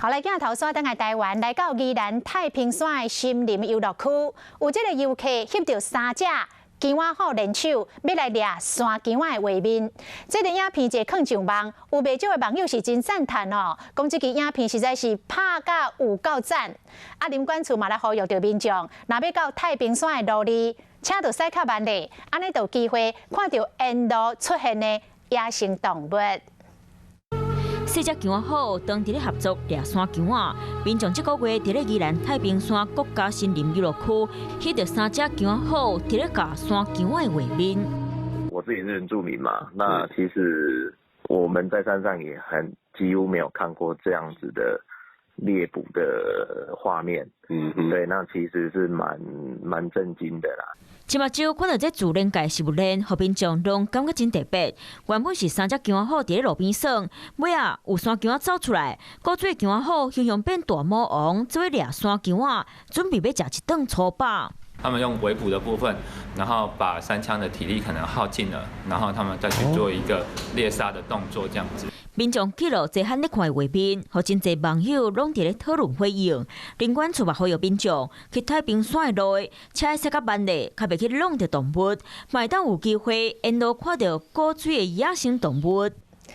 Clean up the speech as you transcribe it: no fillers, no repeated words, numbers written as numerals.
好來，鏡頭轉轉來台灣，來到宜蘭太平山的森林遊樂區，有這個遊客翕著三隻姜仔虎聯手，欲來掠山姜仔的畫面。這个影片一放上網，有袂少的網友是真讚嘆哦，講這支影片實在是拍甲有夠讚。啊，林管處嘛來呼籲著民眾，若欲到太平山的路裡，車著駛較慢咧，按呢就有機會看著沿路出現的野生動物。四隻姜仔虎當佇咧合作掠山姜仔，民眾這個月佇咧宜蘭太平山國家森林遊樂區，翕著三隻姜仔虎佇咧咬山姜仔的畫面。我自己是原住民嘛，那其實我們在山上也很幾乎沒有看過這樣子的獵捕的畫面。對，那其實是蠻震驚的啦。前目睭看著這自然界食物鏈，予民眾攏感覺真特別。原本是三隻姜仔虎佇咧路邊耍，尾仔有山姜仔走出來，古錐姜仔虎雄雄變大魔王，做伙掠山姜仔，準備欲食一頓粗飽。他們用圍捕的部分，然後把山羌的體力可能耗盡了，然後他們再去做一個獵殺的動作，這樣子。民眾記錄這漢咧看的畫面，予真濟網友攏佇咧討論回應。林管處嘛呼籲民眾去太平山的路，車駛較慢咧，較袂去挵著動物，嘛會當有機會沿路看著古錐的野生動物。